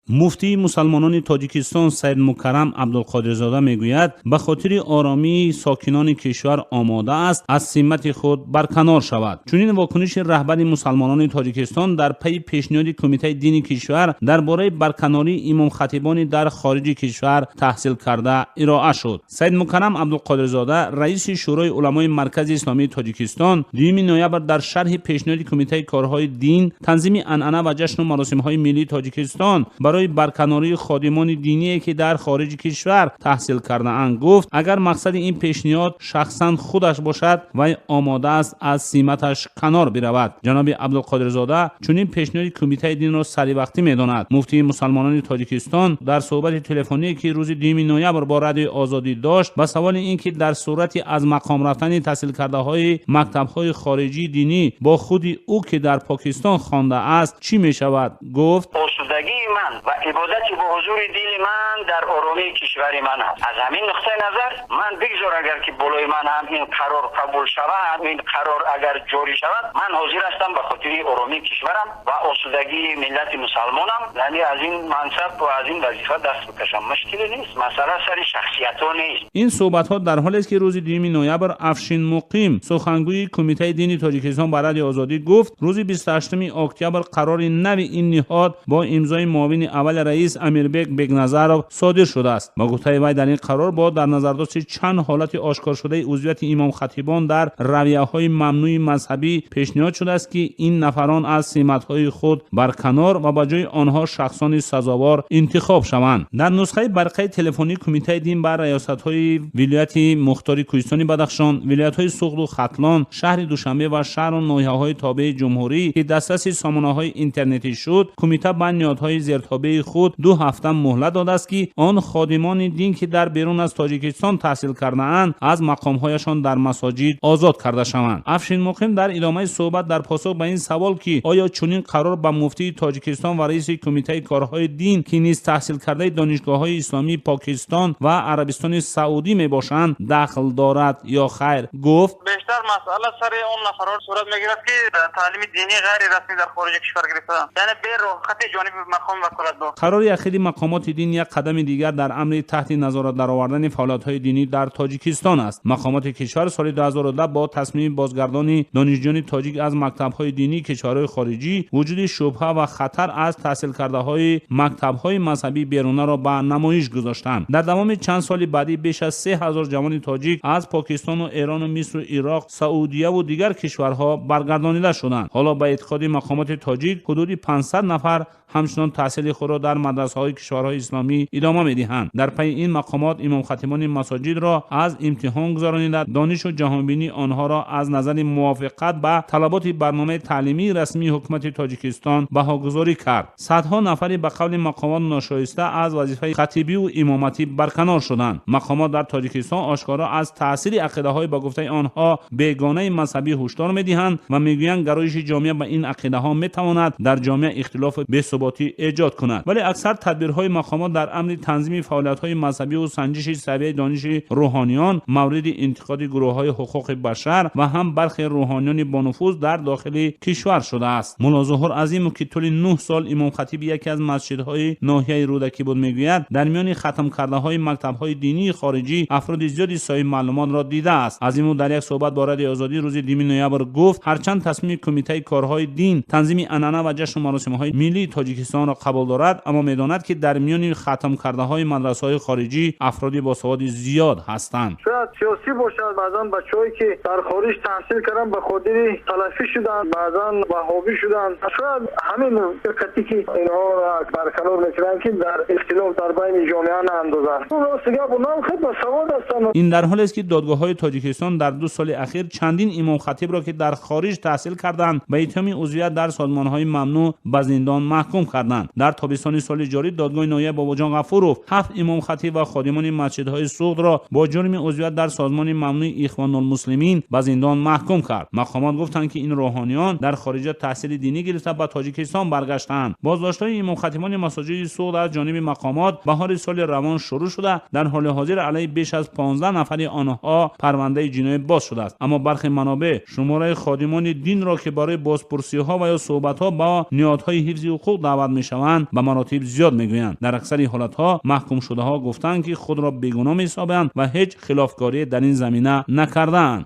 Муфтии мусалмонони Тоҷикистон Саидмукаррам Абдулқодирзода мегӯяд, ба хотири оромии сокинони кишвар омода аст аз симати худ барканор шавад. Чунин вокуниши раҳбари мусалмонони Тоҷикистон дар пайи пешниҳоди Кумитаи дини кишвар дар бораи барканории имомхатибони дар хориҷи кишвар таҳсил карда ироа шуд. Саидмукаррам Абдулқодирзода, раиси Шӯрои уламои Маркази исломии Тоҷикистон, 2 ноябр дар шарҳи пешниҳоди Кумитаи корҳои дин, танзими анъана ва ҷашну маросимҳои миллии Тоҷикистон барои барканории ходимони диние, ки дар хориҷи кишвар таҳсил кардаанд, гуфт, агар мақсади ин пешниҳод шахсан худаш бошад, вай омода аст аз симаташ канор биравад. Ҷаноби Абдулқодирзода чунин пешниҳоди Кумитаи динро саривақтӣ медонад. Муфтии мусалмонони Тоҷикистон дар суҳбати телефоние, ки рӯзи 2 ноябр бо Радиои Озодӣ дошт, ба саволи ин ки дар сурати аз мақом рафтани таҳсилкардаҳои мактабҳои хориҷии динӣ бо худи ӯ, ки дар Покистон хондааст, чӣ мешавад, гуфт: Осудагии ман ва ибодати бо ҳузури дили ман дар оромии кишвари ман аст. Аз ҳамин нуқтаи назар ман бигзор, агар ки болои ман ҳам ин қарор қабул шавад, ин қарор агар ҷорӣ шавад, ман ҳозир ҳастам ба хотири оромии кишварам ва осудагии миллати мусалмонам, яъне аз ин мансаб ва аз ин вазифа даст бикашам. Мушкиле нест, масъала сари шахсиятҳо нест. Ин суҳбатҳо дар ҳолест, ки рӯзи 2 ноябр Афшин Муқим, сухангӯи Кумитаи дини Тоҷикистон, ба Радиои Озодӣ гуфт, рӯзи 28 октябр қарори нави ин ниҳод бо имзои муовини аввали раис Амирбек Бекназаров содир шудааст. Ба гуфтаи вай, дар ин қарор бо дар назардошти чанд ҳолати ошкоршудаи узвияти имомхатибон дар равияҳои мамнӯи мазҳабӣ пешниҳод шудааст, ки ин нафарон аз симатҳои худ барканор ва ба ҷои онҳо шахсони сазовор интихоб шаванд. Дар нусхаи барқаи телефонии Кумитаи дин ба раёсатҳои вилояти мухтори Кӯҳистони Бадахшон, вилоятҳои Суғду Хатлон, шаҳри Душанбе ва шаҳру ноҳияҳои тобеи ҷумҳурӣ, ки дастраси сомонаҳои интернетӣ шуд, кумита ба ниҳодҳои зертобеи худ 2 ҳафта муҳлат додааст, ки он ходимони дин, ки дар берун аз Тоҷикистон таҳсил кардаанд, аз мақомҳояшон дар масоҷид озод карда шаванд. Афшин Муқим дар идомаи суҳбат дар посух ба ин савол, ки оё чунин қарор ба муфтии Тоҷикистон ва раиси Кумитаи корҳои дин, ки низ таҳсилкардаи донишгоҳҳои исломии Покистон ва Арабистони Саудӣ мебошанд, дахл дорад ё хайр, гуфт: Бештар масъала сари он нафарҳо сурат мегирад, ки таълими динии ғайрирасмӣ дар хориҷи кишвар гирифтаанд, яъне бе роҳхати ҷониби мақоми ваколатдор. Қарори ахири мақомоти дин як қадами дигар дар амри таҳти назорат даровардани фаъолиятҳои динӣ дар Тоҷикистон аст. Мақомоти кишвар соли 2010 бо тасмими бозгардони донишҷӯёни тоҷик аз мактабҳои динии кишварҳои хориҷӣ вуҷуди шубҳа ва хатар аз таҳсилкардаҳои мактабҳои мазҳабии берунаро ба намоиш гузоштанд. Дар давоми чанд соли баъдӣ беш аз 3000 ҷавони тоҷик аз Покистону Эрону Мисру Ироқ, Саудияву дигар кишварҳо баргардонида шуданд. Ҳоло ба эътиқоди мақомоти тоҷик ҳудуди 500 нафар ҳамчунон таҳсили худро дар мадрасаҳои кишварҳои исломӣ идома медиҳанд. Дар пайи ин мақомот имомхатибони масоҷидро аз имтиҳон гузаронида, донишу ҷаҳонбинии онҳоро аз назари мувофиқат ба талаботи барномаи таълимии расмии ҳукумати Тоҷикистон баҳогузорӣ кард. Садҳо нафари ба қавли мақомот ношоиста аз вазифаи хатибиву имоматӣ барканор шуданд. Мақомот дар Тоҷикистон ошкоро аз таъсири ақидаҳои, ба гуфтаи онҳо, бегонаи мазҳабӣ ҳушдор медиҳанд ва мегӯянд, гароиши ҷомеа ба ин ақидаҳо метавонад дар ҷомеа ихтилофу бесуботӣ эҷод кунад. Вале аксар тадбирҳои мақомот дар амри танзими фаъолиятҳои мазҳабиву санҷиши савияи дониши рӯҳониён мавриди интиқоди гурӯҳҳои ҳуқуқи башар ва ҳам бархе рӯҳониёни бонуфуз дар дохили кишвар шудааст. Муллозуҳур Азимов, ки тӯли 9 сол имомхатиби яке аз масҷидҳои ноҳияи Рӯдакӣ буд, мегӯяд, дар миёни хатмкардаҳои мактабҳои динии хориҷӣ афроди зиёди соҳиби маълумотро дидааст. Азимов дар як суҳбат бо Радиои Озодӣ рӯзи 2 ноябр гуфт, ҳарчанд тасмими Кумитаи корҳои дин, танзими анъана ва ҷашну маросимҳои миллии Тоҷикистонро қабул дорад, аммо медонад, ки дар миёни хатмкардаҳои мадрасаҳои хориҷӣ афроди босаводи зиёд ҳастанд. Шояд сиёсӣ бошад. Баъзан бачаҳое, ки дар хориҷ таҳсил карданд, ба хотири салафӣ шуданд, баъзан ваҳобӣ шуданд. Шояд ҳамин фирқатӣ, ки инҳоро барканор мекунанд, ки дар ихтилоф дар байни ҷомеа наандозанд. Рости гап, онҳам хел босавод ҳастанд. Ин дар ҳолест, ки додгоҳҳои Тоҷикистон дар 2 соли ахир чандин имомхатибро, ки дар хориҷ таҳсил карданд, ба иттиҳоми узвият дар созмонҳои мамнӯъ ба зиндон маҳкум карданд. Дар тобистони соли ҷорӣ додгоҳи ноҳияи Бобоҷон Ғафуров 7 имомхатиб ва ходимони масҷидҳои Суғдро бо ҷурми узвият дар созмони мамнӯи Ихвонулмуслимин ба зиндон маҳкум кард. Мақомот гуфтанд, ки ин рӯҳониён дар хориҷа таҳсили динӣ гирифта, ба Тоҷикистон баргаштаанд. Боздоштҳои имомхатибони масоҷиди Суғд аз ҷониби мақомот баҳори соли равон шурӯъ шуда, дар ҳоли ҳозир алайҳи беш аз 15 нафари онҳо парвандаи ҷиноӣ боз шудааст. Аммо бархе манобеъ шумораи ходимони динро, ки барои бозпурсиҳо ва ё суҳбатҳо бо ниҳодҳои ҳифзи ҳуқуқ даъват мешаванд, ба маротиб зиёд мегӯянд. Дар аксари ҳолатҳо маҳкумшудаҳо гуфтанд, ки худро бегуноҳ меҳисобанд ва ҳеҷ хилофкорие дар ин замина накардаанд.